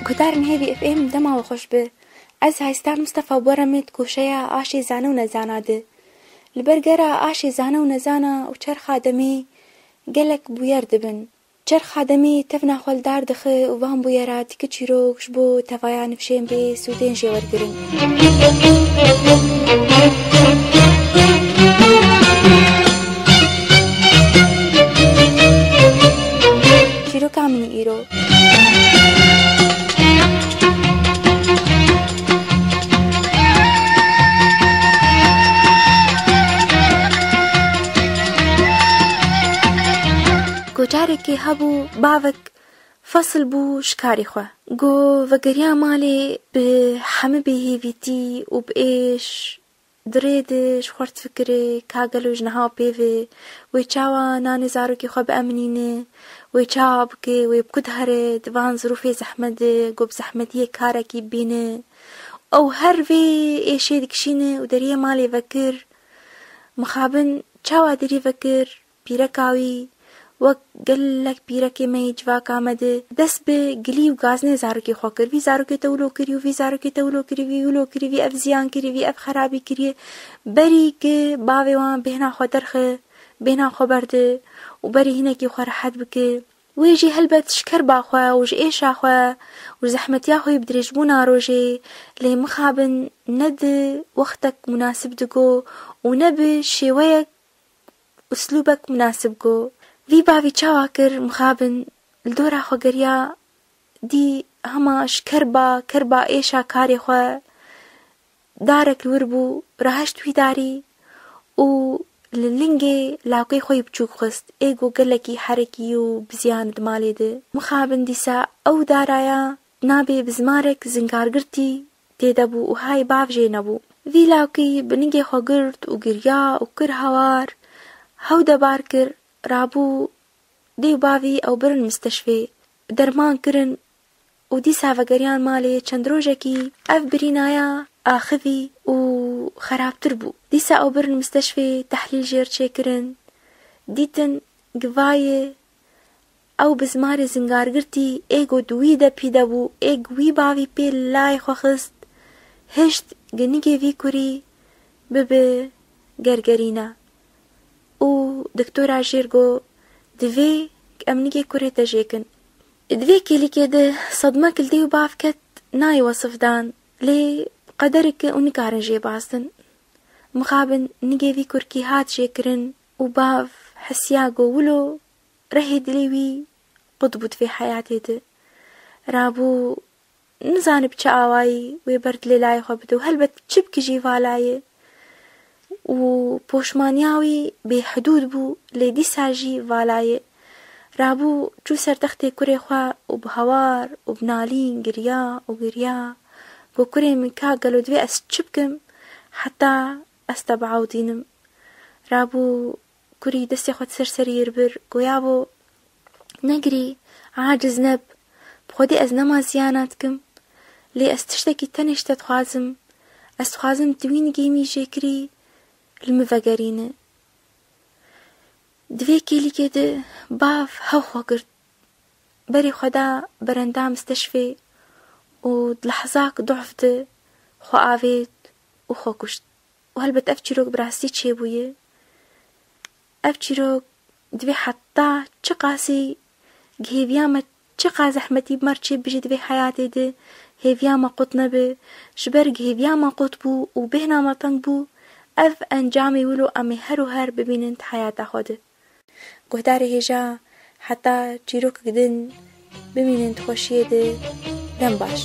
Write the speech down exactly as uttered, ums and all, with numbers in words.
Guhdarên Hêvî F M, dema we xweş be. Ez Haystan Mistefa, bi we re me di goşeya aşê zane û nezana de. Li ber gera aşê zane û nezana û çerxa demê gelek bûyer dibin. Çerxa demê tevna xwe li dar dixe û van bûyera dike çîrok ji bo tevaya nifşên bê sûdên jêwergirin. Çîroka min îro. Ku carekê hebû bavek fesil bû ji karê xwe. Go vegeriya malê bi hemî bêhêvîtî û bi êş. Di rê de ji xwe re difikire, ka gelo ji niha pê ve wê çawa nanê zarokê xwe bieminîne, wê çawa bike, wê bi ku dihere di van zirûfê zehmet de, ku bi zehmetiyê karekî bibîne. Ew her vê êşê dikişîne û deriyê malê vekir. Mixabin çawa derî vekir? Pîreka wî wek gelek pîrekê me yê civaka me de dest bi gilî û gazinê zarokê xwe kir. Vî zarokê te wilo kirî û vî zarokê te wilo kirî, vî wilo kirî, vî ev ziyan kirî, vî ev xerabî kiriye. Berî ki bavê wan bêhna xwe derxe, bêhna xwe berde û berî hinekî xwe rehet bike. Wê jî helbet ji kerba xwe û ji êşa xwe û ji zehmetiya xwe yê bi dirêjbûna rojê, lê mixabin ne di wextek munasib digo û ne bi şêweyek uslûbek munasib go. Vî bavî çawa kir, mixabin li dora xwe geriya, dî hema ji kerba, kerba êşa karê xwe darek li wir bû, rahişt wî darî û li lingê lawkê xwe yê biçûk xist, ê ku gelekî herekî û biziyan di malê de. Mixabin dîsa ew daraya nabê bizmarek zingargirtî tê de bû û hay bav jê nebû. Vî lawkî bi ningê xwe girt û girya û kir hawar, hew de bar kir, rabû dê û bavî ew birin misteşfê. Derman kirin û dîsa vegeriyan malê. Çend rojekî ev birînaya axivî û xerabtir bû. Dîsa ew birin misteşfê, tehlîl jê re çêkirin. Dîtin givayê ew bizmarê zingargirtî ê ku di wî de pîde bû, ê ku wî bavî pê li layê xwe xist, hişt gi nigê vî kurî bibe gergerîna. Û doktora jê re got, divê em nigê kurê te jêkin. Di vê kêlîkê de sedmek li dê û bav ket, nayê wesifdan, lê qedereke û nikarin jê baz din. Mixabin nigê vî kurkî hat jêkirin û bav hisiya ku wilo rehê dilê wî qut bû di vê heyatê de. Rabû nizane bi çi awayî wê ber dilê layê xwe bide û helbet çi bike jî vala ye. Û poşmaniya wî bêhidûd bû, lê dîsa jî vala ye. Rabû çû ser textê kurê xwe û bi hawar û bi nalîn girya û girya. Got, kurê min, ka gelo divê ez çi bikim heta ez te biewdînim? Rabû kurî destê xwe di ser seriyê re bir, goyabo, negirî, aciz neb, bi xwedê ez nema ziyana dikim, lê ez tiştekî tenê ji te dixwazim, ez dixwazim tu wî nigê min jê kirî, li min vegerîne. Di vê kêlîkê de bav hew xwe girt, berê xwe da berenda misteşfê û di lehzak dof de xwe avêt û xwe kuşt. Û helbet ev çîrok bi rastî çêbûye. Ev çîrok divê heta çiqasî hêviya me, çiqas zehmetî bi me re çêbijî di vê heyatê de, hêviya me qut nebe. Ji ber hêviya me qut bû û bêhna me teng bû, ev encamê wilo em ê her û her bibînin di heyata xwe de. Guhdarê hêja, heta çîrokek din bimînin di xweşiyê de. Dem baş.